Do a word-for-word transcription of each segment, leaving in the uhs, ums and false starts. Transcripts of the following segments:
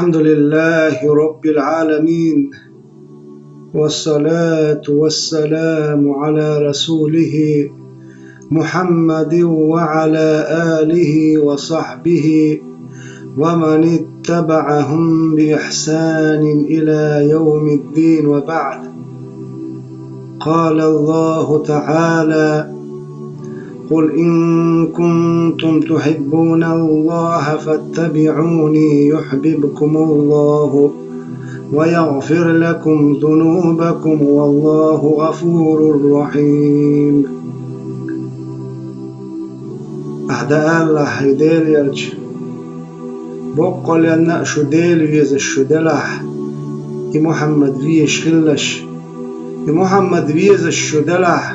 الحمد لله رب العالمين، والصلاة والسلام على رسوله محمد وعلى آله وصحبه ومن اتبعهم بإحسان إلى يوم الدين، وبعد. قال الله تعالى: قل إن كنتم تحبون الله فاتبعوني يحببكم الله ويغفر لكم ذنوبكم والله غفور رحيم. Ахьа дааллахь, хӀай Делан элча, боккъалла а шу Дела везаш шу делахь, и Мухьаммад везаш хилалаш. И Мухьаммад везаш шу делахь,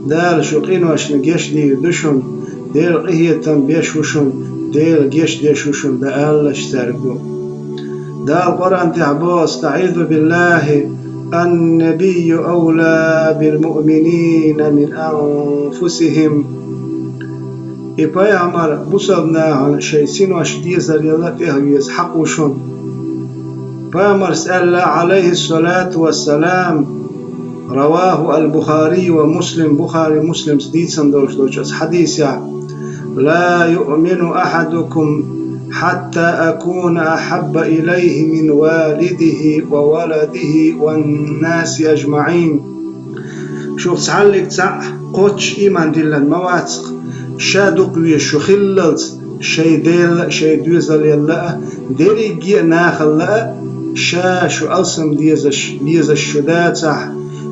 Дала шун къиношна гечдийр ду шуна, Дела къинхетам беш ву шуна, Дела гечдеш ву шуна, дааллаш цаьрга. Дала Къуръан тӀехь боху: أستعيذ بالله، النبي أولى بالمؤمنين من أنفسهم. И пайхамар бусалба нахана шайн синош дезар яла тӀехвеза хьакъ ву шуна. Пайхамарс аьлла, عليه الصلاة والسلام, رواه البخاري ومسلم, Бухари, Муслимс дийцина долуш долчу оцу хьадисехь: لا يؤمن أحدكم حتى أكون أحب إليه من والده وولده والناس أجمعين. Шух цхьаллиг цхьаъ кхоччуш ийман диллина ма вац-кх, ша дукха везаш шу хиллалц, шайн Делан а, шайн доьзалан а, дерриге а нахал а, ша шу алсам дезаш, везаш шу дацахь,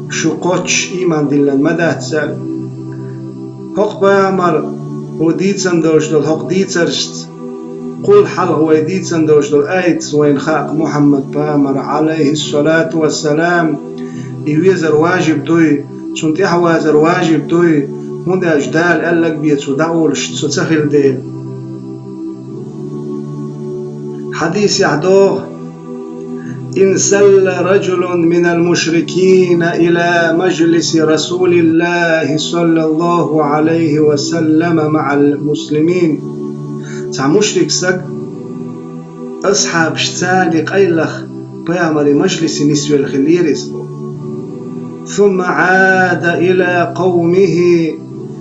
шу кхоччуш ийман диллина ма дац цаьрга. ХӀокху пайхамар ву дийцина долуш долу хӀокху дийцаршца, кхул хьалха вай дийцина долуш долу аятца вайна хаьа-кх Мухьаммад пайхамар, عليه الصلاة والسلام, и везар важиб дуй, цунна тӀаьхьавазар важиб дуй, хӀунда аьлча Дала аьлларг бен цо дӀаолуш цо ца хилла дела. Хьадисехь догӀу: انسل رجل من المشركين إلى مجلس رسول الله صلى الله عليه وسلم مع المسلمين. Цхьа мушрик стаг асхьабашца къайлаха пайхамаран мажлисе нисвелла хиллера иза боху. ثم عاد إلى قومه,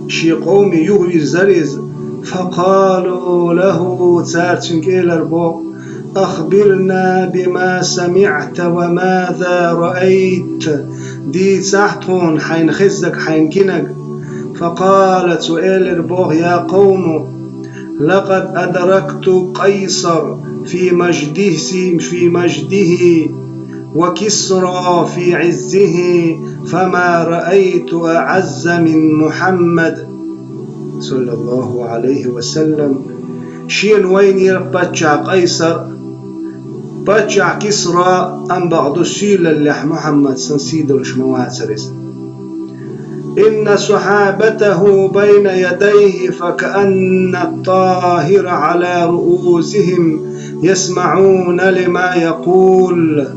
шен къоме юхавирзара иза. فقالوا له, цара цуьнга элира боху: أخبرنا بما سمعت وماذا رأيت. Дийцахь тхуна хьайна хезнарг, хьайна гинарг. فقال, цо элира боху: يا قوم, لقد أدركت قيصر في مجده، في مجده، وكسرى في عزه، فما رأيت أعز من محمد، صلى الله عليه وسلم. Шена вайнера паччахь Къайсар, паччахь Кисра, амма бакъду сийлаллехь Мухьаммад санна сий долуш ма вацара иза. إن صحابته بين يديه فكأن الطائر على رؤوسهم يسمعون لما يقول.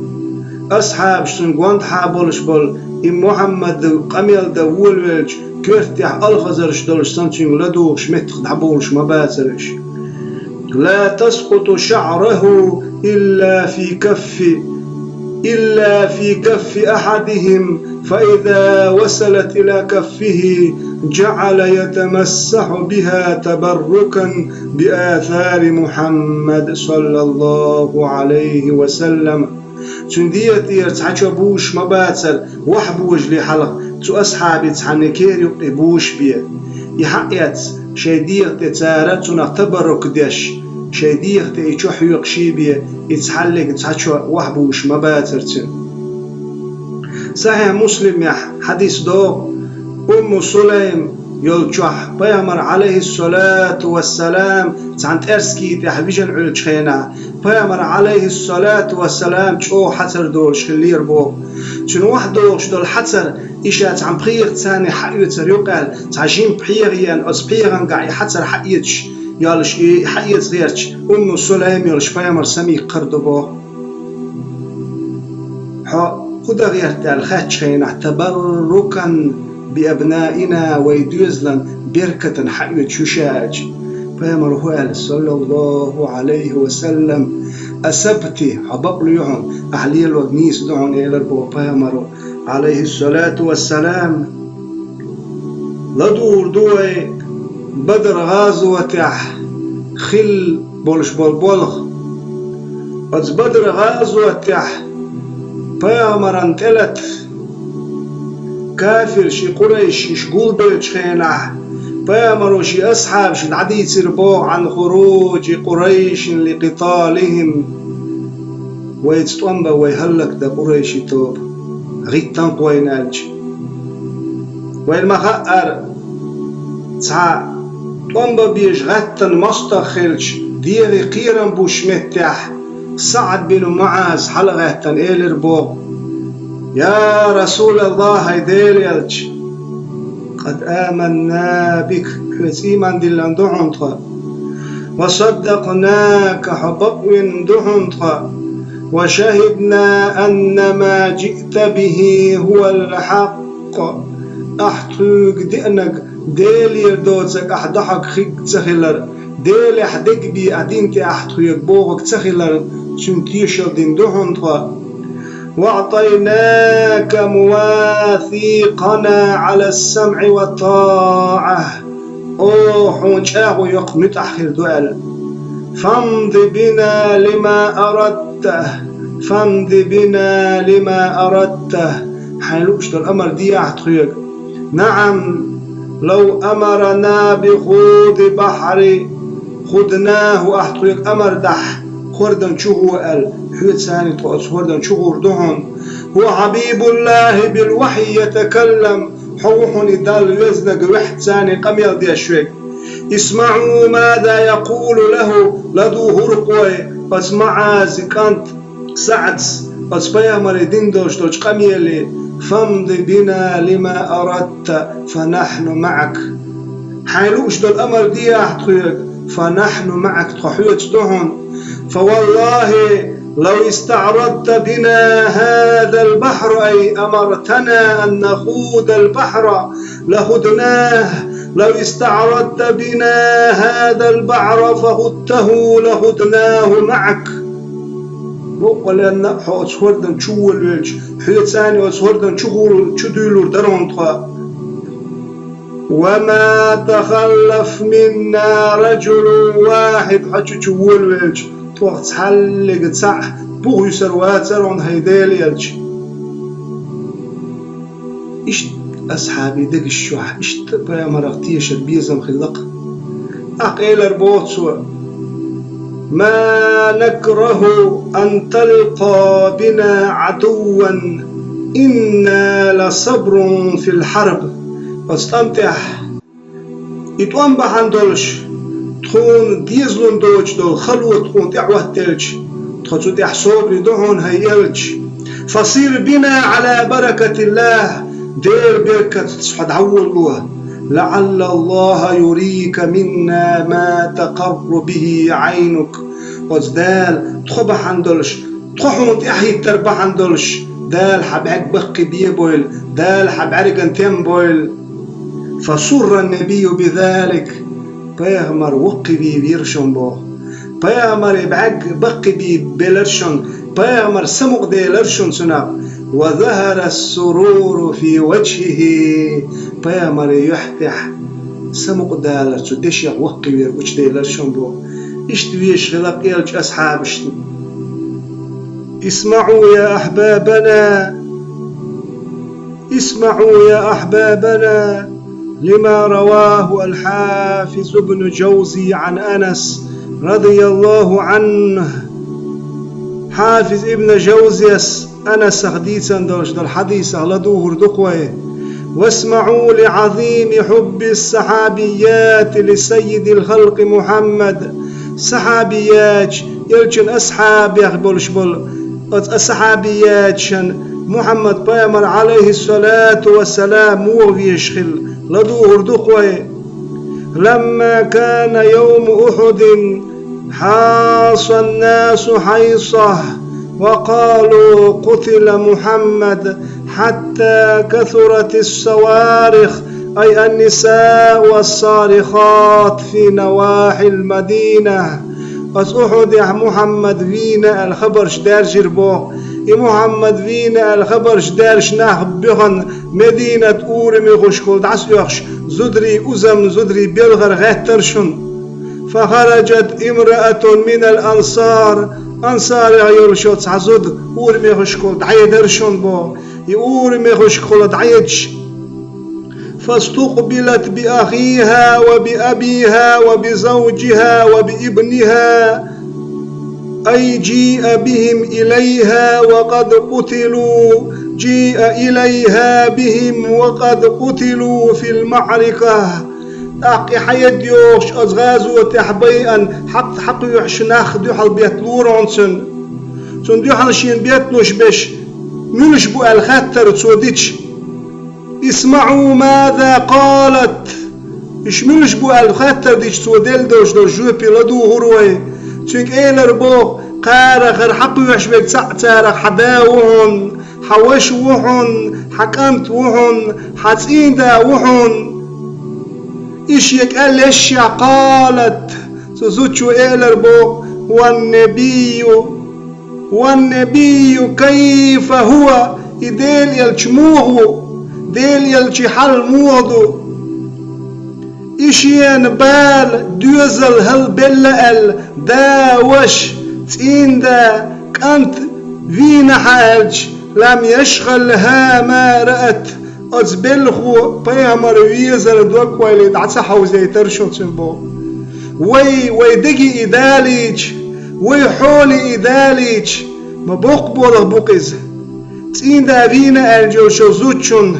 Асхьабаш цуьнан гонаха болуш болу, и Мухьаммад къамел дан волавелча, коьртехь алхазарш долуш санна цуьнга ладугӀуш меттах дӀаболуш ма бацара уьш. لا تسقط شعرة إلا في كف، إلا في كف أحدهم، فإذا وصلت إلى كفه جعل يتمسح بها تبركا بآثار محمد، صلى الله عليه وسلم. Цуьнан дегӀа тӀера цхьа чо бузуш ма бацара, вахьа божале хьалха, цу асхьабийн цхьанне кера юккъе бузуш бен. И хьаэцна, шайн дегӀа тӀе цара цунах табаррук деш, шайн дегӀа тӀе и чо хьоькхуш бен, и цхьаллиг цхьа чо вахьа бузуш ма бацара цуьнан. Сахьихь Муслимехь хьадис догӀу, Умму Сулайм йолчохь, пайхамар, Ӏалайхиссалату вассалам, цхьана тӀаьрсига тӀехь вижина Ӏуьллучу хенахь, пайхамар, Ӏалайхиссалату вассалам, чӀогӀа хьацар долуш хиллера боху. Цуьнан охьадогӀуш долу хьацар, и ша цхьана пхьегӀа царна хьаоьцур ю-кх аьлла, цхьа жимма пхьегӀа еана, оцу пхьегӀан гахь и хьацар хьаэцаш йолуш, и хьаэца гӀерташ, Умму Сулайм йолуш пайхамар самукъа хир ду боху. Хьо хӀун дан гӀерта аьлла хаьттачу хенахь, табаррукан би абнаина, вайн доьзалан беркатана хьаоьцуш ю ша аьлча, пайхамара хӀун аьлла, саллаллаху Ӏалайхи ва саллам: أصبت, хьо бакълуьй хьуна, ахь лелорг нийса ду хьуна, элар боху пайхамаро, Ӏалайхиссалату вассалам. ЛадугӀур ду вай Бадр гӀазотехь хилла болуш болу болх. Оцу Бадр гӀазотехь пайхамаран тӀелата кафирш и къурайшиш гулбеллачу хенахь, пайхамаро шен асхьабашна дӀадийцира боху: عن خروج قريش لقتالهم. Вайца тӀом бан вай хӀаллакдан къурайши тоба, гӀиттина кхойна аьлча. Вайна ма хаъара, цхьа тӀом бан безаш гӀаьттина мостагӀа хилча, дегӀе кхерам буш меттехь, СаӀд бин МуӀаз хьалагӀаьттина элира боху: يا رسول الله, хӀай Делан элча, قد آمنا بك, хьоьца ийман диллина ду хьуна тхо. وصدقناك, хьо бакъвина ду хьуна тхо. وشهدنا أن ما جئت به هو الحق. Ахь тхуьга деанарг Делера доцург ахь дохьург хилла ца хилар, Делехь дегабе ахь дина тӀе ахь тхоьга бохург ца хилар, цуьнан тешалла дина ду хьуна тхо. وأعطيناك مواثيقنا على السمع والطاعة. Оха хьуна чӀагӀо йоккха муьтӀахь хир ду аьлла. فامض بنا لما أردت. فامض بنا لما أردت. Хьайн лууш долу амар дехьа тхоьга. نعم، لو أمرنا بخوض البحر خضناه, ахь тхоьга амар дахь, хӀордан чу гӀо аьлла, хьоьца цхьаьна тхо оцу хӀордан чу гӀур ду хьуна. هو حبيب الله بالوحي يتكلم, хьо ву хьуна и Далла везнарг ваьхьца цхьаьна къамел деш верг. اسمعوا ماذا يقول له, ладугӀур ду вай оцу МуӀазан кӀанта СаӀдас оцу пайхамаре дина долуш долчу къамеле: فامض بنا لما أردت فنحن معك. Хьайн лууш долу амар дехьа тхоьга, فنحن معك, тхо хьоьца ду хьуна. فوالله لو استعرضت بنا هذا البحر, أي أمرتنا أن نخوض البحر لخضناه، لو استعرضت بنا هذا البحر فخضته لخضناه معك. Баккъалла хьо оцу хӀордан чу волавелча, хьоьца цхьаьна оцу хӀордан чу гӀур-, чу дуьйлур дара хьуна тхо. وما تخلف منا رجل واحد, хьо чу чу волавелча, тхох цхьаллига цхьаъ буха вуьсур вацара хьуна, хӀай Делан элча. Иштта асхьабийн дегаш чохь, иштта пайхамарах тешар безам хилла-кх. ТӀаккха элар боху цо: ما نكره أن تلقى بنا عدوا إنا لصبر في الحرب. Оцу тӀам тӀехь и тӀом бахьана долуш, тхуна дезалун доцуш долу хало тхуна тӀехь хӀоттаелча, тхо цу тӀехь собаре ду хьуна, хӀай элча. فسر بنا على بركة الله, Делан беркатца хьо дӀаволало. لعل الله يريك منا ما تقر به عينك. Оцу Дала тхо бахьана долуш, тхо хьуна тӀаьхьахӀиттар бахьана долуш, Дала хьан бӀаьрг баккхийбе бойла, Дала хьан бӀаьрган тем бойла. فسر النبي بذلك. Пайхамар ваккхийбе вера шуна боху. Пайхамаре бӀаьрг баккхийбе белара шуна, пайхамар самукъаделара шуна цунах. وظهر السرور في وجهه. Пайхамаре юьхь тӀехь самукъадалар цу дешех ваккхийвер гучуделара шуна боху. Иштта везаш хилла-кх элча асхьабашна. اسمعوا يا أحبابنا، اسمعوا يا أحبابنا لما رواه الحافظ ابن جوزي عن أنس رضي الله عنه. Хьафиз Ибн Жавзияс Анасах дийцина долуш долу хьадисах ладугӀур ду-кх вай. واسمعوا لعظيم حب الصحابيات لسيد الخلق محمد. Сахьабияташ, элчан асхьабех болуш болу оцу асхьабияташна Мухьаммад пайхамар, Ӏалайхиссалату вассалам, муха везаш хилла, ладугӀур ду-кх вай. لما كان يوم أحد حاص الناس حيصة وقالوا قتل محمد حتى كثرت الصوارخ، أي النساء والصارخات في نواحي المدينة. Оцу Ухьудехь Мухьаммад вийна аьлла хабарш даьржира боху. И Мухьаммад вийна аьлла хабарш даьржаш нах боьхна Мединат урамехуьшкахула дӀасоьхуш, зударий узам, зударий белхар гӀеттара шуна. فخرجت امرأة من الأنصار, ансарех йолуш йолу цхьа зуда урамехуьшкахула дӀаедара шуна боху. И урамехуьшкахула дӀаедаш, فاستقبلت بأخيها وبأبيها وبزوجها وبابنها، أي جيء بهم إليها وقد قتلوا، جيء إليها بهم وقد قتلوا في المعركة. ТӀаккха и хьаедда йогӀуш оцу гӀазотехь байъина хьакъ-, хьакхоьхьуш нах дуьхьал бетталора хьуна цунна. Цунна дуьхьал шена бетталуш берш муьлш бу аьлла хаттар цо дича, اسمعوا ماذا قالت. Уьш муьлш бу аьлла хаттар дича цо делла долуш долу жоьпе ладугӀур вай. Цуьнга элар боху, кхарахара хьакхоьхьуш верг цхьаъ царах хьан да ву хьуна, хьан ваша ву хьуна, хьан кӀант ву хьуна, хьан цӀийнда ву хьуна. И шен кӀел лешшехь, قالت, цу зудчо элар боху, والنبي والنبي كيف هو, и Делан элча муха ву, Делан элчий хьал муха ду? И шена бала доьзал хӀаллабелла аьлла, да, ваша, цӀийнда, кӀант вийна хьан аьлча, لم يشغلها ما رأت, оцу белхо пайхамар везар дог-ойла дӀа ца хьовзийтар шуна цуьнан боху. Вай, вай дегий и далийча, вай хьолий и далийча, ма боккха болх бу-кх иза. ЦӀийнда вийна аьлла йолуш йолчу зудчунна,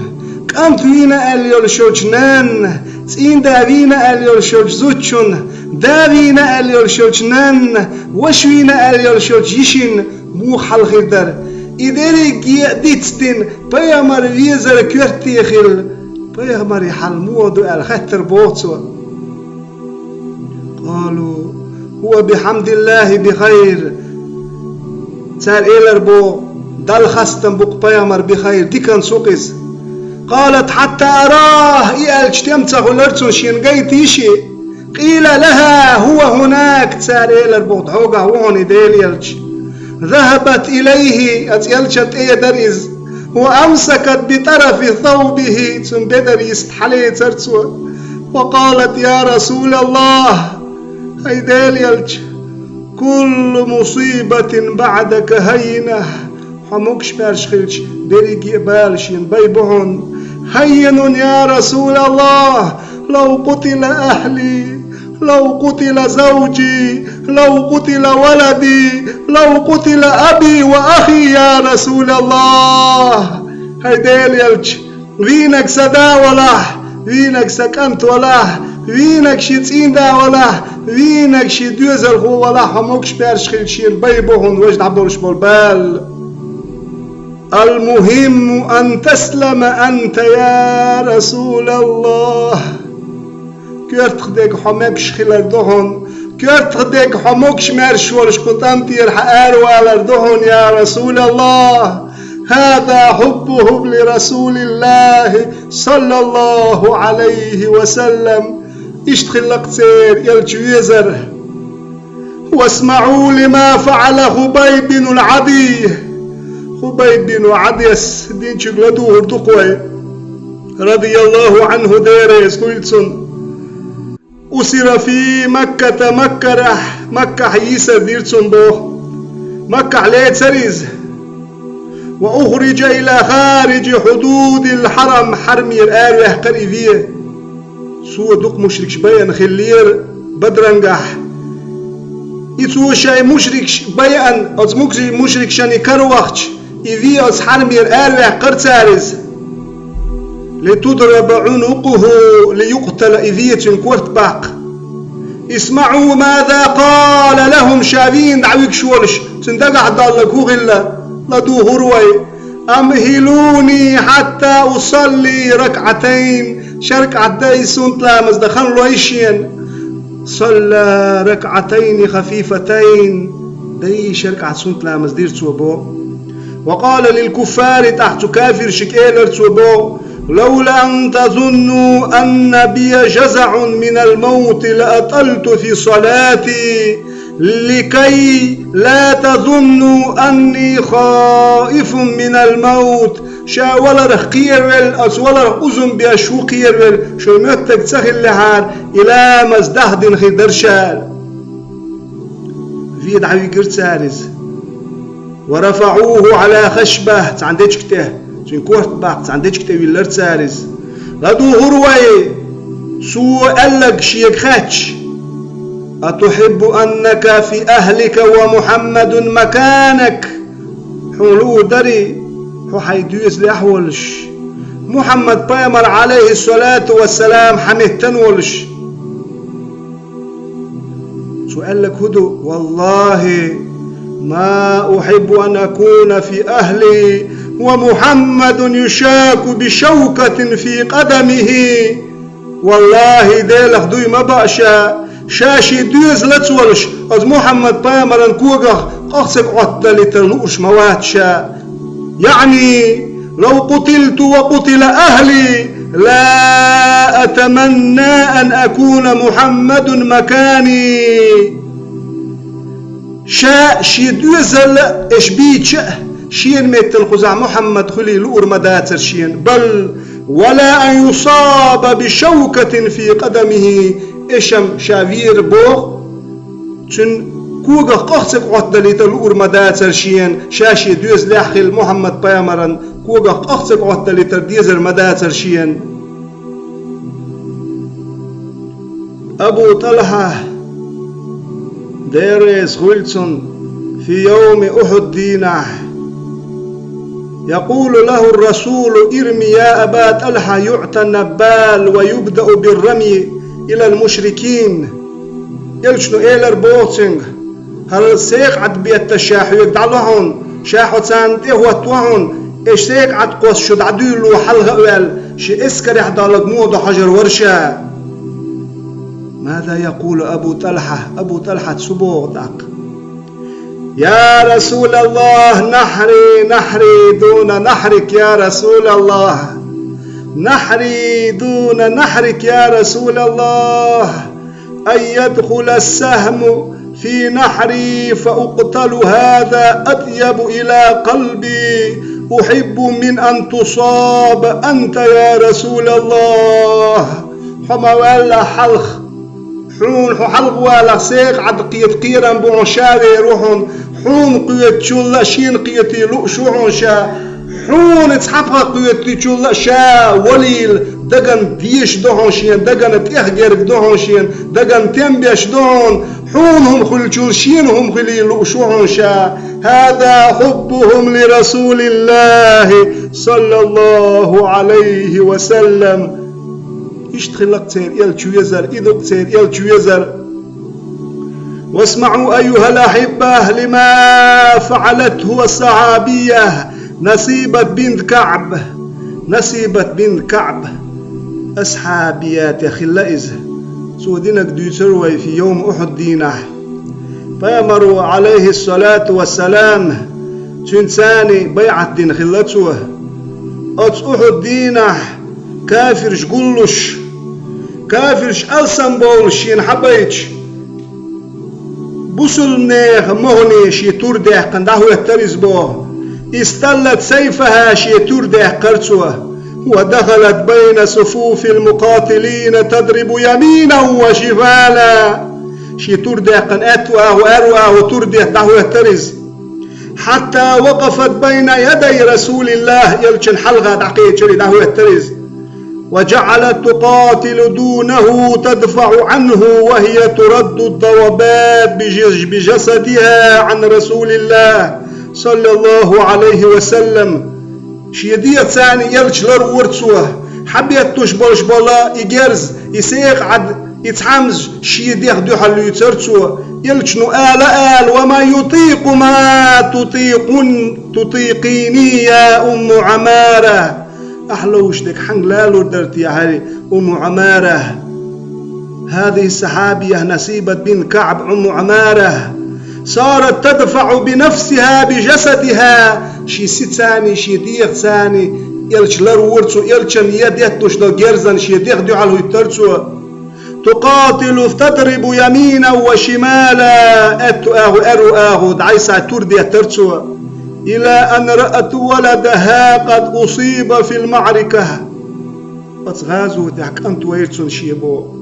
кӀант вийна аьлла йолуш йолчу нанна, цӀийнда вийна аьлла йолуш йолчу зудчунна, да вийна аьлла йолуш йолчу нанна, ваша вийна аьлла йолуш йолчу йишинна муха хьал хир дара? И дерриге а дицдина, пайхамар везар коьрте хилла, пайхамарий хьал муха ду аьлла хаттар боху цо. قالوا هو بحمد الله بخير. Цара элар боху, Далла хастам бу-кх пайхамар, بخير, диканца ву-кх иза. قالت حتى أراه, и аьлча тем ца хуьлура цунна, шена гайта йиш и. قيل لها هو هناك, цара элар боху, хьогахь ву хьуна и Делан элча. ذهبت إليه, оцу элчанна тӀе а дара иза. وأمسكت بطرف ثوبه, цуьнан бедар йиста хьалецара цо. وقالت يا رسول الله, хӀай Делан элча, كل مصيبة بعدك هينة, хьо могуш-маьрша хилча, берриге а бала шена бай бу хьуна. هين يا رسول الله, لو قتل أهلي، لو قتل زوجي، لو قتل ولدي، لو قتل أبي وأخي يا رسول الله. ХӀай Делан элча, вийнарг сан да а валахь, вийнарг сан кӀант валахь, вийнарг шен цӀийнда а валахь, вийнарг шен доьзалхо валахь, хьо могуш-маьрша хилча, шена бай бу хьуна важа дӀаболуш болу бала. المهم أن تسلم أنت يا رسول الله. Коьртах дерг хьо мегаш хилар ду хьуна. Коьртах дерг хьо могуш-маьрша волуш кху тӀам тӀера хьан аравалар ду хьуна, я Расулаллах. هذا حبهم لرسول الله صلى الله عليه وسلم. Иштта хилла-кх церан элча везар. واسمعوا لما فعل خبيب بن عدي. Хубайб бин Ӏадис динчуьнга ладугӀур ду-кх вай. رضي الله عنه, дера реза хуьлда цунна. أسر في مكة, Маккарахь, Маккахь йийсар дира цунна боху. Маккахь лецара иза. وأخرج إلى خارج حدود الحرم, хьарамера араваьккхира и вен. Цо дукха мушрикаш байъина хиллера Бадрангахь. И цо шайн мушрикаш байъина, оцу мукри-, мушрикашан и каравахча, и вен оцу хьарамера араваьккхира цара иза. لتضرب عنقه ليقتل, и вен цуьнан корта баккха. اسمعوا ماذا قال لهم, ша вийна дӀавуьгуш волуш, цуьнан дагахь долларг хӀун хилла, ладугӀур вай. أمهلوني حتى أصلي ركعتين. Ши ракаӀат дай суннат ламаз дан хан лой шена. صلى ركعتين خفيفتين. Дай ши ракаӀат суннат ламаз дира цо боху. وقال للكفار, тӀаккха цу кафиршка элира цо боху: لولا أن تظنوا أن بي جزعا من الموت لأطلت في صلاتي. لكي لا تظنوا أني خائف من الموت. Ша валарх кхеравелла, оцу валарх узам беш ву кхеравелла, шуна моьттург ца хиллехьара, и ламаз дахдина хир дара ша. Ве дӀавигира цара иза. ورفعوه على خشبة, цхьана дечка тӀе, цуьнан корта баккха цхьана дечка тӀе виллира цара иза. ЛадугӀура вай, цо аьлларг шега хаьттича: أتحب أنك في أهلك ومحمد مكانك؟ Хьуна луур дарий, хьо хьайн доьзалехь а волуш, Мухьаммад-пайхамар, Ӏалайхиссалату вассалам, хьан меттана а волуш? Цо аьлларг хӀун ду? والله ما أحب أن أكون في أهلي ومحمد يشاك بشوكة في قدمه. ВаллахӀи, Делах дуй ма баа ша, ша шен доьзалца а волуш, оцу Мухьаммад-пайхамаран когах къах ца Ӏоттадалийтар лууш ма вац ша. يعني لو قتلت وقتل أهلي لا أتمنى أن أكون محمد مكاني. Ша шен доьзал а эш бийча а, шена меттана кхузахь Мухьаммад хуьлий луур ма дацара шена. بل ولا أن يصاب بشوكة في قدمه. Эшам ша вер боху, цуьнан когах къах ца Ӏоттадалийтар луур ма дацара шена, ша шен доьзалехь а хилла Мухьаммад-пайхамаран когах къах ца Ӏоттадалийтар дезар ма дацара шена. Абу ТӀалхьа, Дела реза хуьлда цунна, في يوم أحد дийнахь, يقول له الرسول: ارم يا أبا طلحة، يعطى النبال ويبدأ بالرمي إلى المشركين. Элчано элира боху цуьнга: «ХӀара секхаӀад бетташ ша хьоьга дӀало хьуна, ша хьо царна тӀе а хӀотто хьуна, и секхаӀад кхосса шу дӀадуьйлало хьалха а ваьлла, шен эскарехь долларг муха до хьожур вара ша». ماذا يقول أبو طلحة؟ Абу ТӀалхьас хӀун боху тӀаккха? يا رسول الله، نحري، نحري دون نحرك يا رسول الله. نحري دون نحرك يا رسول الله. أن يدخل السهم في نحري فأقتل، هذا أطيب إلى قلبي، أحب من أن تصاب أنت يا رسول الله. Хьо ма ваьлла хьалха, хьуна хьо хьалха валахь, секхаӀад кхета кхерам бу хьуна, ша вер ву хьуна, хьуна кхетачул а шена кхетий лууш ву хьуна ша. Хьуна цхьа пха кхетачул а ша валийла, дагана дезаш ду хьуна шена, дагана тӀехгерг ду хьуна шена, дагана тем беш ду хьуна, хьуна хӀума хуьлучул шена хӀума хуьлий лууш ву хьуна ша. هذا حبهم لرسول الله صلى الله عليه وسلم. Иштта хилла-кх церан Элча везар, и ду-кх церан Элча везар. واسمعوا أيها الأحبة لما فعلته الصحابية نصيبة بنت كعب. Насибат бинт КаӀб асхьабиятех хилла иза. Цо динарг дуьйцура вай في يوم أحد дийнахь. Пайхамаро, Ӏалайхиссалату вассалам, цуьнца байӀат дина хилла цо. Оцу Ухьуд дийнахь кафирш гуллуш, кафирш алсамбовлуш шена хьабайча, бусулбанехан мохне шен тур даьккхина дӀахӀоьттара иза боху. استلت سيفها, шен тур даьккхара цо. ودخلت بين صفوف المقاتلين تضرب يمينا وشمالا. Шен тур даьккхина аьтту агӀо, аьрру агӀо тур детта дӀахӀоьттара иза. حتى وقفت بين يدي رسول الله, Элчан хьалха дӀакхечира и, дӀахӀоьттара иза. وجعلت تقاتل دونه تدفع عنه وهي ترد الضربات بج-, بجسدها عن رسول الله صلى الله عليه وسلم. Шен дегӀаца и Элча ларвора цо. Хьабетталуш болуш болу и герз, и секхаӀад, и цхьамза шен дегӀ дуьхьал луьйцура цо. Элчано ала а аьлла: وما يطيق ما تطيقن-, تطيقين يا أم عمارة. Ахь ловзуш дерг хьанга лалур дара те хьара, Умму Ӏамара? هذه الصحابية نصيبة بنت كعب أم عمارة صارت تدفع بنفسها بجسدها. Шен сицани, шен дегӀацани Элча ларвора цо, Элчан я детталуш долу герзана шен дегӀ дуьхьал хӀуьттура цо. تقاتل تضرب يمينا وشمالا, аьтту агӀо, аьрру агӀо дӀай-схьай тур деттар цо. إلى أن رأت ولدها قد أصيب في المعركة. Оцу гӀазотехь кӀант вайра цунна шен боху.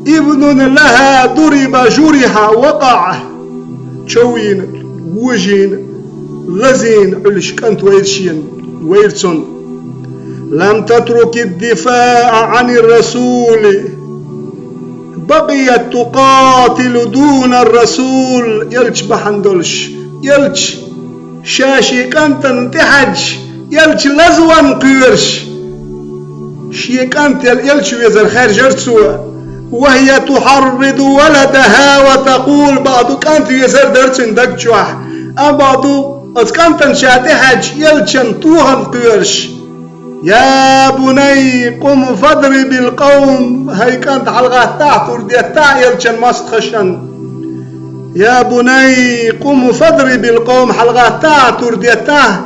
ابن لها ضرب جرح وقع. Чов йина, вожийна, лазийна Ӏуьллуш кӀант вайра шена, вайра цунна. لم تترك الدفاع عن الرسول. بقيت تقاتل دون الرسول. Элча бахьана долуш, элча ша шен кӀантана тӀехьаьжча, элча лазван кхоьруш, шен кӀант ял элча везар хаьржира цо. وهي تحرض ولدها وتقول, бакъду кӀант везар дара цуьнан даг чохь, амма бакъду оцу кӀантана ша тӀехьаьжча, элчан тохана кхоьруш: يا بني قم فاضرب القوم. ХӀай кӀант, хьалагӀаттахьа, тур деттахьа элчан мостагӀашна. يا بني قم فاضرب القوم, хьалагӀаттахьа, тур деттахьа.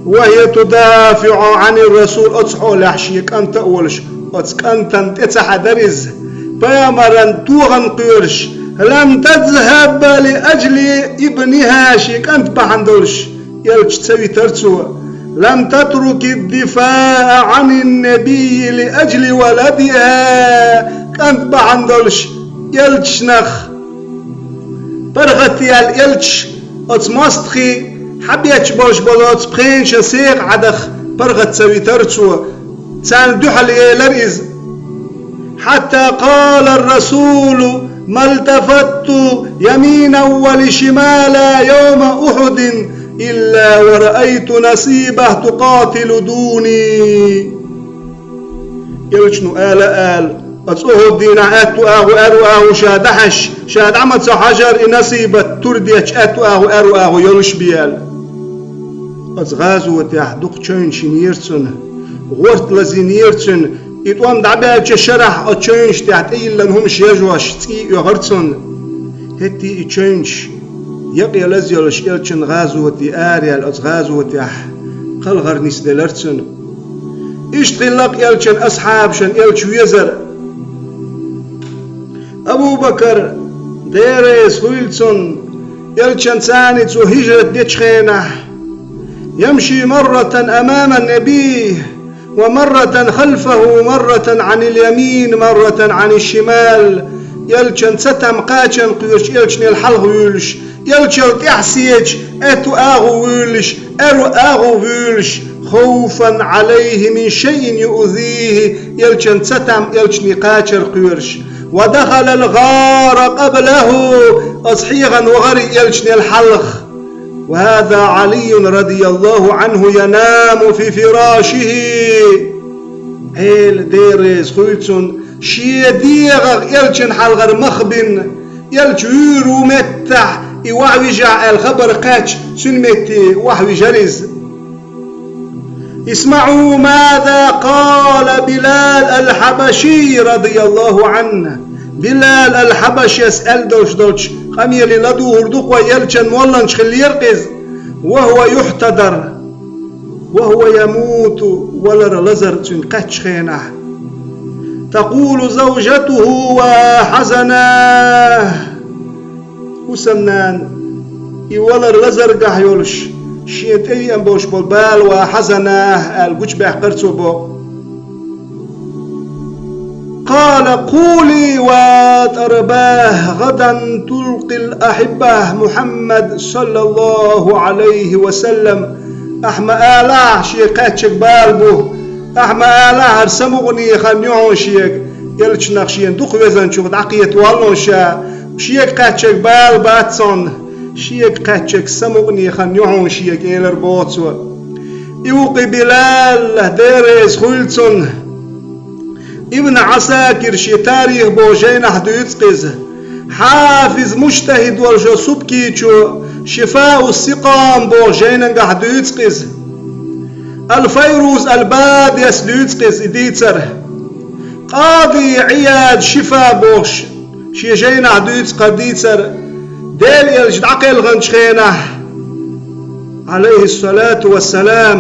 وهي تدافع عن الرسول, оцу хьолехь шен кӀант а волуш, оцу кӀантана тӀе ца хьаьдира иза, пайхамаран тохана кхоьруш. لم تذهب لأجل ابنها, шен кӀант бахьана долуш, элча ца витира цо. لم تترك الدفاع عن النبي لأجل ولدها, кӀант бахьана долуш, элчанах паргӀат яьлла, элча оцу мостагӀий хьабетташ болуш болу оцу пхенашан секха Ӏадаха паргӀат ца витира цо. Царна дуьхьал елира иза. حتى قال الرسول: ما التفت يمينا ولا شمالا يوم أحد إلا ورأيت نصيبة تقاتل دوني. Элчано ала а аьлла, оцу Ухьуд дийнахь аьтту агӀо, аьрру агӀо ша дӀахьаьжча, ша дӀа ма ца хьажара и Насибат тур детташ аьтту агӀо, аьрру агӀо йолуш бен аьлла. Оцу гӀазотехь дукха чевнаш йинера цунна, гӀорта лазийнера цуьнан, и тӀом дӀабаьллачу шарахь оцу чевнаш тӀехь тӀейиллина хӀумаш ежош цӀий оьхура цунна. ХӀетте и чевнаш якъе лаза йолуш, элчан гӀазоте араяьлла оцу гӀазотехь кхалхар нисделира цуьнан. Иштта хилла-кх элчан асхьабашна элча везар. Абу-Бакар, Дела реза хуьйла цунна, элчанца цхьаьна цо хӀижрат дечу хенахь: يمشي مرة أمام النبي ومرة خلفه، مرة عن اليمين، مرة عن الشمال. Элчанца там кхачан кхоьруш, элчанел хьалха вуьйлуш, элчанел тӀаьхьа сецаш, аьтту агӀо вуьйлуш, аьрру агӀо вуьйлуш, خوفا عليه من شيء يؤذيه, элчанца там элчане кхачар кхоьруш. ودخل الغار قبله, оцу хьехана вахара элчанел хьалха. وهذا علي رضي الله عنه ينام في فراشه. Ӏела, Дела реза хуьйла цунна, шен дегӀах элчан хьалхара мах бина, элча вуьйр ву меттахь, и вахьвижахь аьлла хабар кхаьчча, цуьнан метте вахьвижара иза. اسمعوا ماذا قال بلال الحبشي رضي الله عنه. Билал ал-Хьабашес аьлла долуш долчу къамеле ладугӀур ду-кх вай, элчан молланча хиллера-кх иза. وهو يحتضر، وهو يموت, валар лазар цуьнан кхаьччу хенахь. تقول زوجته وحزناه. Хьусамнана, и валар лазаргахь йолуш, шен тӀевеана болуш болу бала, وحزناه аьлла гучубаьккхира цо боху. قال: قولي وطرباه، غدا تلقي الأحبة محمد صلى الله عليه وسلم. Ахьа ма алахь, шен кхаьчнарг бала бу. Ахьа ма алахь, хӀара самукъане хан ю хьуна шега, элчанах шена дукха везанчух дӀакхета воллун ша, шега кхаьчнарг бала бац хьуна, шега кхаьчнарг самукъане хан ю хьуна шега, элира боху цо. И ву-кх и Билал, Дела реза хуьлда цунна. Ибн Ӏасакир шен «Тарих» боху жайнахь дуьйцу-кх иза. Хьафиз, мужтахӀид волчу Субкичо «Шифаъу Сикъам» боху жайнангахь дуьйцу-кх иза. Ал-Файруз Ал-Бадес дуьйцу-кх иза и дийцар. Къади Ӏияд «Шифа» бохуш шен жайнахь дуьйцу-кх хӀара дийцар, Делан элча дӀакхелханчу хенахь, Ӏалайхиссалату вассалам,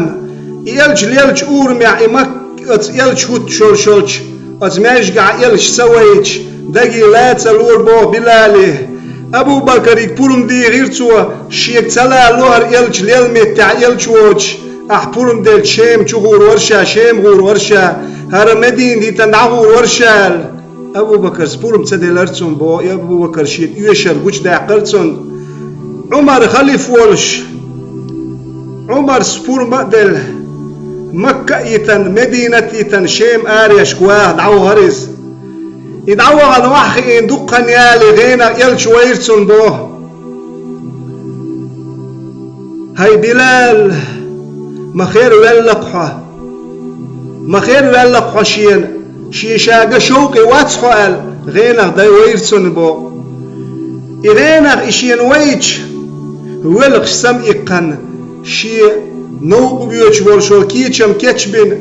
и элча леллачу урамехь, и Мак-, оцу элча хӀуттуш йолуш йолчу Оцу маьждигехь элча ца вайча, даге лаца лора боху Билали. Абу-Бакарига пурба дийхира цо, шега ца лало хӀара элча лелла меттехь элча воцуш, ахь пурба делча Шема чу гӀур вара ша, Шема гӀур вара ша, хӀара Медина дитина дӀагӀур вара ша аьлла. Абу-Бакарс пурба ца делара цунна боху, и Абу-Бакар шен оьшар гучудаьккхира цунна. Ӏумар халиф волуш, Ӏумарс пурба а делла, Макка а йитина, Медина а йитина, Шема аренашка ваха дӀавахара иза. И дӀавахана охьахиъна дуккха хан яле, гӀенах элча вайра цунна боху. ХӀай Билал, ма хер ваьлла-кх хьо. Ма хер ваьлла-кх хьо шена, шен ша ган шовкъе вац хьо аьлла, гӀенах дай вайра цунна боху. И гӀенах и шена вайча, велхаш самаиккхана, шен новкъа воьдуш волуш волу кечам кечбина,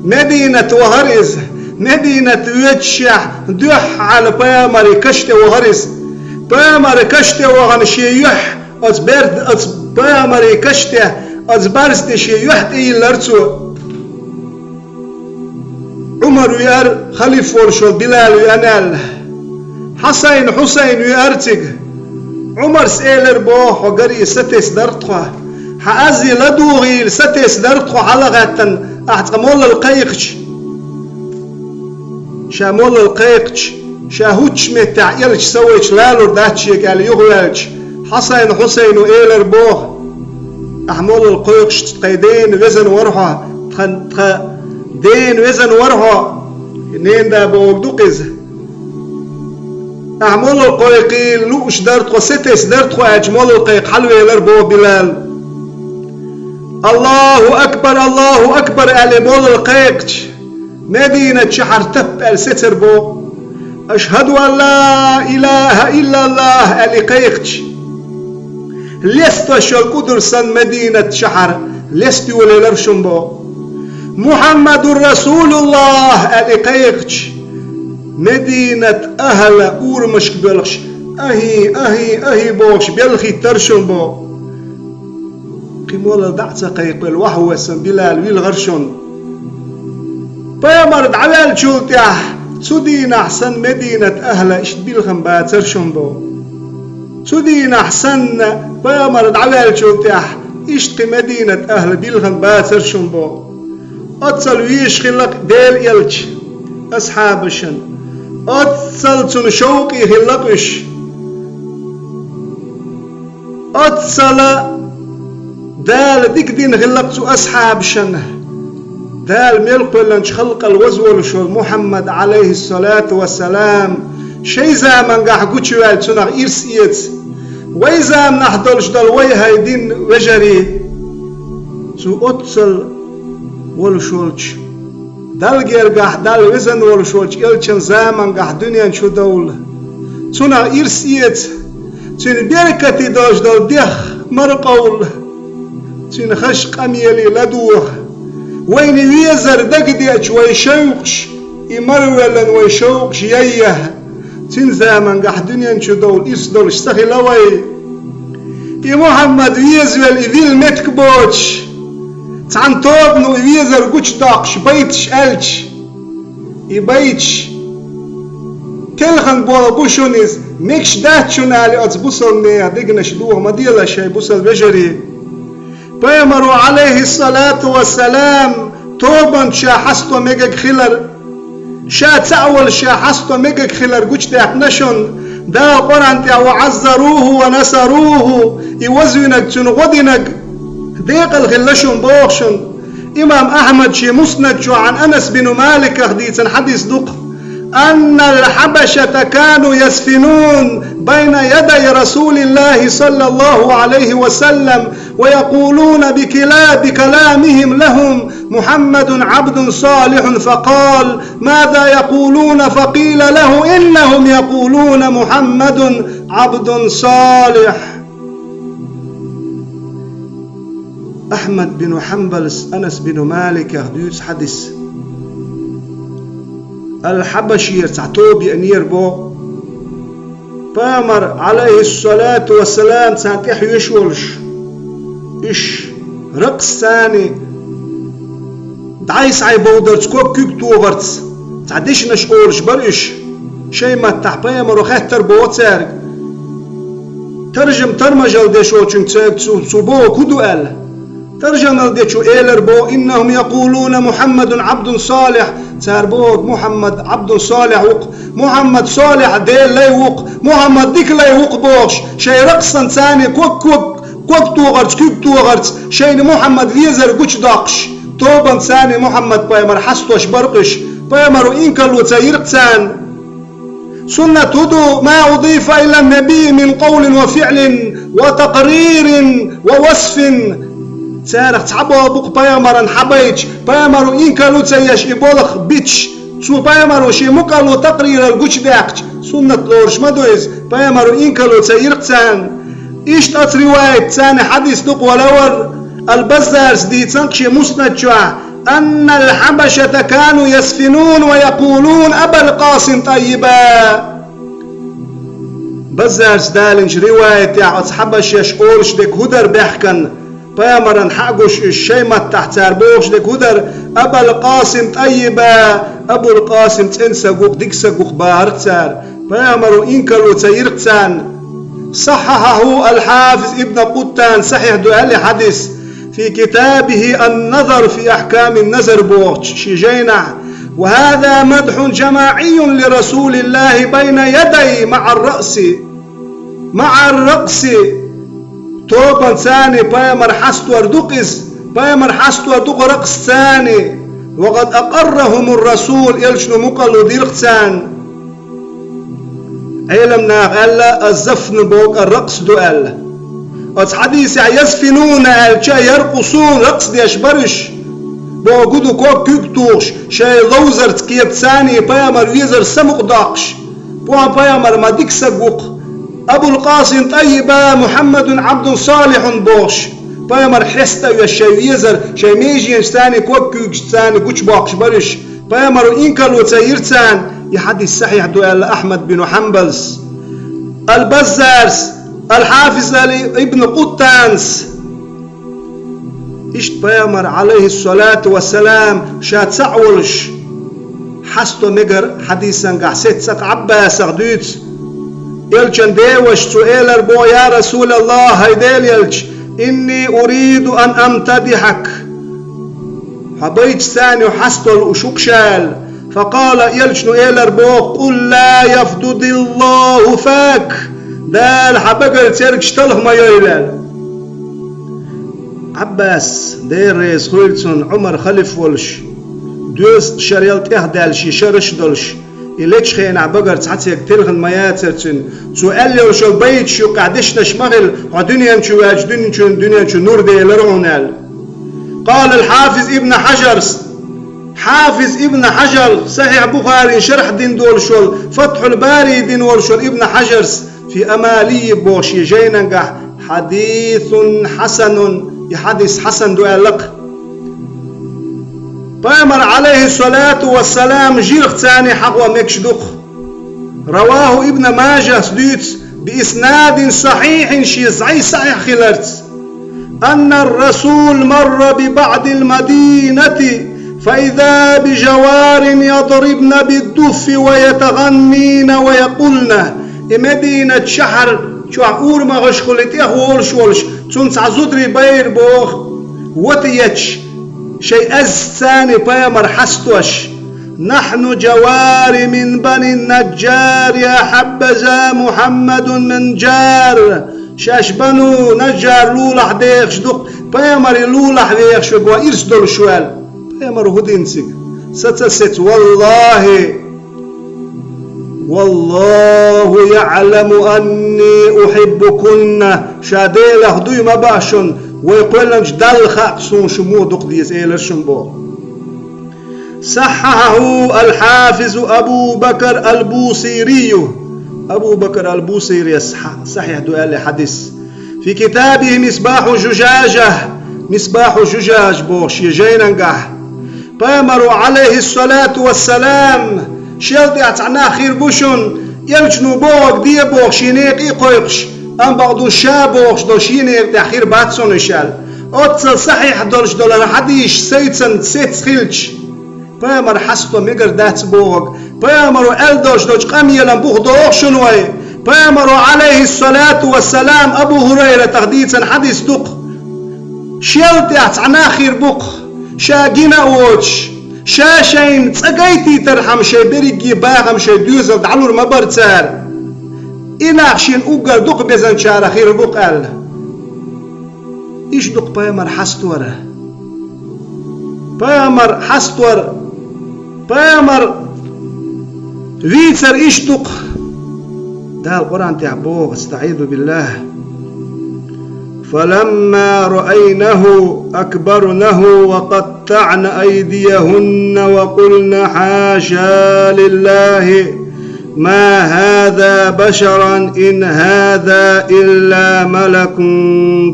Мединат вахара иза. Мединат воьдушехь, дуьххьара пайхамаран каш тӀе вахара иза. Пайхамаран каш тӀе вахана шен юьхь оцу бер-, оцу пайхамаран каш тӀе, оцу барза тӀе шен юьхь тӀе йиллара цо. Ӏумар веара, халиф волуш волу Билал веана аьлла. Хьасан, Хьусайн веара цига. Ӏумарс элира боху: «Хьо гаре сатесна дара тхо. Хьан азе ладугӀийла сатесна дара тхо хьалагӀаьттина, ахь цкъа моллал кхайкхича». Ша моллал кхайкхича, ша хӀуттучу меттехь элча ца вайча лалур дац шега аьлла юхаваьлча, Хьасан, Хьусайно элира боху: «Ахь моллал кхойкхуш, тхайн дена везан вара хьо, тхан, тхан дена везан вара хьо». Ненан да бохург ду-кх иза. «Ахь моллал кхойкхийла лууш дара тхо, сатесна дара тхо», аьлча, моллал кхайкха хьалавелира боху Билал. «Аллаху акбар, Аллаху акбар», аьлла, моллал кхайкхича, Мединат шахьар тап аьлла сецира боху. «Ашхаду ан ла илаха иллаллах», аьлла, и кхайкхича, лестош йолу кӀудур санна Мединат шахьар леста йолаелира шуна боху. «Мухаммадур Расулуллах», аьлла, и кхайкхича, Мединат ахӀла урамашка боьлхуш, ахӀий, ахӀий, ахӀий бохуш, белхийтира шуна боху. Кхин молла дӀа а ца кхайкхавелла, ваха вессан Билал вилхара шуна. Пайхамар дӀаваьллачул тӀаьхьа цу дийнахь санна Мединат ахӀла иштта билхам бацара шуна боху. Цу дийнахь санна пайхамар дӀаваьллачул тӀаьхьа иштта кхин Мединат ахӀла билхам бацара шуна боху. Оццал везаш хилла-кх Делан элча асхьабашна. Оццал цунна шовкъе хилла-кх уьш. Оццала Дала дика дина хилла-кх цу асхьабашна. Дала мел кхоьллинчу халкъал ваза волуш волу Мухьаммад, Ӏалайхиссалату вассалам, шайн замангахь гучуваьлла цунах ирс эца. Вай заманахь долуш долу вай хӀай дин вежарий, цу оццал волуш волчу Далла гергахь Далла везан волуш волчу элчан замангахь дуьнен чу довла. Цунах ирс эца, цуьнан беркате долуш долу дегӀ маракъовла, цуьнан хазачу къамеле ладогӀа. Вайна везар дагадеача вай шевкъаш, и марвеллан вай шевкъаш яйъа. Цуьнан замангахь дуьнен чу довла ирс долуш ца хилла вай. И Мухьаммад везавелла и вилла меттиг боцуш, цхьана тобано и везар гучудоккхуш байташ аьлча, и байташ телхина болу бу шуна иза, мегаш дац шуна аьлла оцу бусалба нехан дегнаш дохо ма делаш, хӀай бусалба вежарий. Пайхамаро, Ӏалайхиссалату вассалам, тобанчу ша хьасто мегаг хилар, ша цхьаъ волуш ша хьасто мегаг хилар гучудаьккхина шуна Дала Къуръан тӀехь: «Ва Ӏаззаруху ва насаруху», и вазвинарг, цуьнан гӀо динарг декъала хилла шуна боху шуна. Имам Ахьмад шен Муснад чохь Анас бину Маликах дийцина хьадис ду-кх: «Аннал хьабашата кану ясфинун байна ядай Расулиллахи саллаллаху Ӏалайхи ва саллам, ва якулуна бикила-, бикаламихим лахум: Мухьаммадун Ӏабдун салихун, факъал: маза якулуна, факъила лаху: иннахум якулуна Мухьаммадун Ӏабдун салих». Ахьмад бину Хьанбалс Анас бину Маликах дуьйцу хьадис. Ал-Хьабашера цхьа тоба еанера боху. Пайхамар, Ӏалайхиссалату вассалам, царна тӀехьа веш волуш, уьш ракъсани дӀай-схьай бовдарца, ког куьг тохарца, Цхьа дешнаш олуш бара уьш, шайн маттахь пайхамаро хеттар боху цаьрга. Таржам тармажал дешочуьнга цаьрга цу, цо боху хӀун ду аьлла. Таржамал дечо элар боху: «Иннахум якулуна Мухаммадун абдун салихь». Цара боху: «Мухаммад абдун салихь ву-кх, Мухаммад салихь Делан лай ву-кх, Мухаммад дика лай ву-кх», бохуш, шайн ракъсан царна ког-ког, ког тохарца, куьг тохарца шайна Мухаммад везар гучудоккхуш, тобанца царна Мухаммад пайхамар хьастош бара-кх уьш. Пайхамаро инкарло ца йира-кх царна. Суннат хӀун ду? «Ма удифа иля ннабий мин къавлин ва фиълин ва такъририн ва васфин». Царах цхьа болх бу-кх пайхамарна хьабайташ, пайхамаро инкарло ца еш и болх биташ, цу пайхамаро шен мукъарло такърирал гучудаьккхича, суннат лоруш ма ду иза, пайхамаро инкарло ца йира-кх царна. Иштта оцу риваят царна хьадис ду-кх, валавар, Ал-Баззарс дийцина-кх шен Муснад чохь: «Аннал хьабашата кану ясфинун ва якулун Абал Къасим тӀаййиба». Баззарс далинчу риваятехь оцу хьабашеш олуш дерг хӀун дара баьхкина, пайхамарна хьа а гуш уьш, шайн маттахь цара бохуш дерг хӀун дара: «Абал Къасим тӀаййиба», Абул Къасим цӀена саг ву-кх, дика саг ву-кх бахара-кх цара. Пайхамаро инкарло ца йира-кх царна. Сахьахьаху ал-Хьафиз Ибн Къуттан, сахьихь ду аьлла и хьадис, фи китабихи «Ан-Назар фи ахькамин-назар» бохучу шен жайнахь: «Ва хаза мадхьун жамаӀийюн ли Расулиллахи байна ядай маӀар-раъси». МаӀар-ракъси, тобанца царна пайхамар хьастор ду-кх иза, пайхамар хьастор ду-кх ракъсаца царна. «Ва къад акъаррахумур-Расул», элчано мукъарло дира-кх царна. Ӏеламнаха аьлла, аз-зафн бохург ракъс ду аьлла. Оцу хьадисехь «ясфинуна» аьлча, «яркъусун», ракъс деш бара уьш. Бохург ду, ког-куьг тухуш, шайн ловзарца кхетта царна пайхамар везар самукъадоккхуш. Боху пайхамар ма дика саг ву-кх. Абул Къасим тӀаййиба Мухьаммадун Ӏабдун салихьун бохуш, пайхамар хьеста а веш шайн везар, шайн меженаш царна ког-куьйгаш царна гучубоккхуш бара уьш. Пайхамаро инкарло ца йира царна, и хьадис сахьихь ду аьлла Ахьмад бину Хьанбалс, Ал-Баззарс, Ал-Хьафиз Али ибн Къуттанс. Иштта пайхамар, Ӏалайхиссалату вассалам, ша цхьаъ волуш, хьасто мегар хьадисангахь сеццакх Ӏаббасах дуьйцу. Элчан деваша цо элар боху: «Я Расулаллах, хӀай Делан элча, инни уриду ан амтадихьак». Хьо байташ царна хьасто лууш ву-кх ша аьлла. Факъала, элчано элар боху: «Къул ла яфдудиллаху фак». Дала хьан багара цергаш талха ма йойла аьлла. Ӏаббас, Дела реза хуьйла цунна, Ӏумар халиф волуш, доьзткъа шарал тӀехдаьлла шен шараш а долуш, и лечу хенахь багара цхьа церг телхина ма яцара цуьнан. Цо аьлла йолуш йолу байташ юккъехь дешнаш ма хила, хьо дуьнен чу ваьлча, дуьнен чу, дуьнен чу нур делара хьуна аьлла. Къала ал-Хьафиз ибн Хьажарс, Хьафиз ибн Хьажар, Сахьихь Бухарин шархь дина долуш волу, Фатхьул Бари дина волуш волу ибн Хьажарс, фи Амалийи боху шен жайнангахь, хьадисун хьасанун, и хьадис хьасан ду аьлла-кх. Пайхамар, Ӏалайхиссалату вассалам, жирх царна хьахо мегаш ду-кх. Раваху Ибн Мажас дуьйцу би иснадин сахьихьин, шен зӀе сахьихь хиларца. Аннар-Расул марра би баъдил Мадинати, фа иза би жаварин ядрибна биддуффи ва ятагӀаннина ва якъулна. И Мединат шахьар чохь урамагӀашхули тӀехволуш волуш, цунна цхьа зударий байра боху, вата етташ, шайн азца царна пайхамар хьастош: «Нахьну жавари мин бани Наджар, я хьаббаза Мухьаммадун мин Наджар». Шаьш бану Наджар лулахь дехаш ду-кх, пайхамаре лулахь вехаш верг ван ирс долуш ву аьлла. Пайхамар хӀун дина цига? Саца сецна, валлахӀи, «Валлаху яъламу анни ухьиббукунна». Ша Делах дуй ма баа шуна, вай кхоьллинчу Далла хаьа суна шу муха дукха деза, элира шуна боху. Сахьахьаху ал-Хьафизу Абу Бакр ал-Бусирию. Абу Бакр ал-Бусирис сахьихь ду аьлла хьадис. Фи китабихи Мисбахьу Жужажа, Мисбахьу Жужаж боху шен жайнангахь. Пайхамаро, Ӏалайхиссалату вассалам, шел тӀехь цхьа нах хир бу шуна, элчано бохург де боху шен некъий а кхойкхуш, амма бакъду ша бохуш долу шен некъа тӀехь хир бац шуна уьш аьлла. Оццал сахьихь долуш долу хьадисаш сайцан сецна хилча, Пайхамар хьасто мегар дац бохург. Пайхамаро аьлла долуш долчу къамелан бух доху шуна вай. Пайхамаро, Ӏалайхиссалату вассалам, Абу ХӀурайратах дийцина хьадис ду-кх. Шел тӀехь цхьа нах хир бу-кх, ша гина а воцуш, ша шайна цӀа гайтийтархьама шайн берриге бахам, шайн доьзал дӀалур ма бара цара. И нах шена уггар дукхабезначарах хир бу-кх аьлла. Иштта ду-кх пайхамар хьастор. Пайхамар хьастор, пайхамар вийцар иштта ду-кх. Дала Къуръан тӀехь боху, астаӀизу биллахӀ: «فلما رأينه أكبرنه وقطعن أيديهن وقلن حاشا لله ما هذا بشرا إن هذا إلا ملك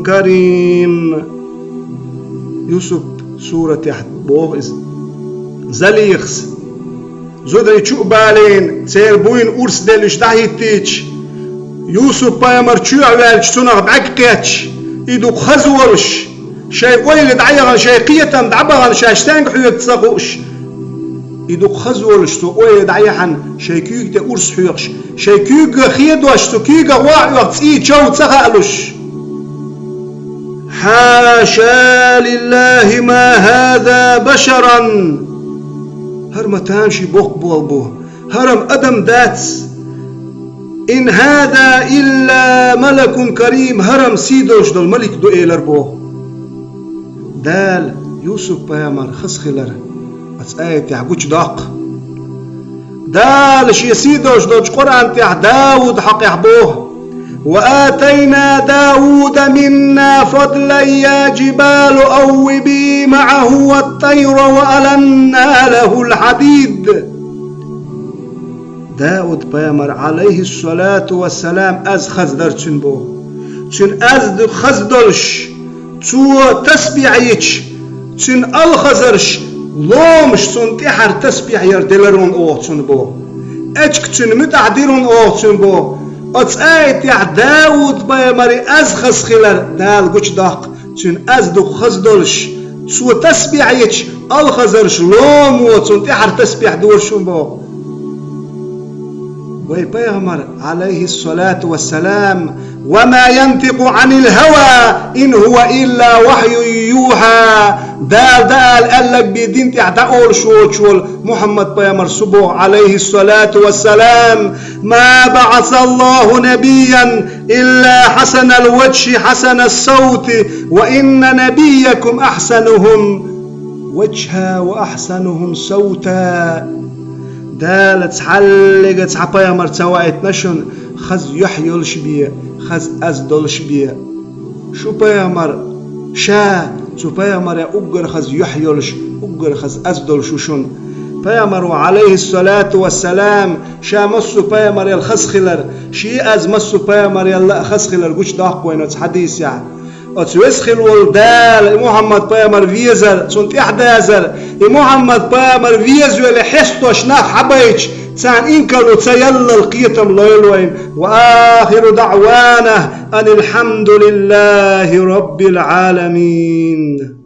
كريم». Юсуп суратехь боху иза. Залихас зударий чу а балийна, церан буйна урс деллаш дӀахӀиттийча, Юсуп-пайхамар чоьхьа ваьлча, цунах бӀаьрг кхетча, и дукха хаза волуш, шайн ойла дӀаяхана, шайн кхетам дӀабахана, шаьш стенга хьоьгу ца хууш, и дукха хаза волуш, цо ойла дӀаяхьана, шайн куьйга тӀе урс хьоькхуш, шайн куьйгах хедош, цу куьйгах вахьа оьху цӀий чов ца хаалуш. «حاشا لله ما هذا بشرا». ХӀара ма тамашийна боккха болу бу. ХӀара-м адам дац. «إن هذا إلا ملك كريم». ХӀара-м сий долуш долу малик ду, элира боху. Дала Юсуп-пайхамар хаза хилар оцу аятехь гучудоккху. Дала шен сий долуш долчу Къуръан тӀехь Дауд хьокъехь боху: «وآتينا داود منا فضلا يا جبال أوبي معه والطير وألنا له الحديد». Дауд-пайхамар, Ӏалайхиссалату вассалам, аз хаза дара цуьнан боху. Цуьнан аз ду хаза долуш, цо тасбихь йича, цуьнан алхазарш ломаш цунна тӀаьхьара тасбихь яр делара хьуна оха цунна боху. Эчиг цуьнан муьтӀахь дира хьуна оха цунна боху. Оцу аятехь Дауд-пайхамаре аз хаза хилар Дала гучудоккху, цуьнан аз дукха хаза долуш, цо тасбихь йича, алхазарш ломо цунна тӀаьхьара тасбихь дора шуна боху. Вай пайхамар, Ӏалайхиссалату вассалам, «وما ينطق عن الهوى إن هو إلا وحي يوحى». Дала даала аьлларг бен дин тӀехь дӀаолуш воцуш волу Мухьаммад-пайхамар су боху, Ӏалайхиссалату вассалам: «ما بعث الله نبيا إلا حسن الوجه حسن الصوت وإن نبيكم أحسنهم وجها وأحسنهم صوتا». Дала цхьаллига цхьа пайхамар ца ваийтина шуна хаза юьхь йолуш бен, хаза аз долуш бен. Шу пайхамар, ша цу пайхамаре уггар хаза юьхь йолуш, уггар хаза аз долуш ву шуна. Пайхамаро, Ӏалайхиссалату вассалам, ша массо а пайхамарел хаза хилар, шен аз массо а пайхамарелла а хаза хилар гучудоккху вайна оцу хьадисехь. Оцу веза хила волу Дала и Мухьаммад-пайхамар везар, цунна тӀаьхьадазар, и Мухьаммад-пайхамар везавелла хьестош нах хьабайча, царна инкарло ца яллал кхетам лойла вайна. وآخر دعوانا أن الحمد لله رب العالمين.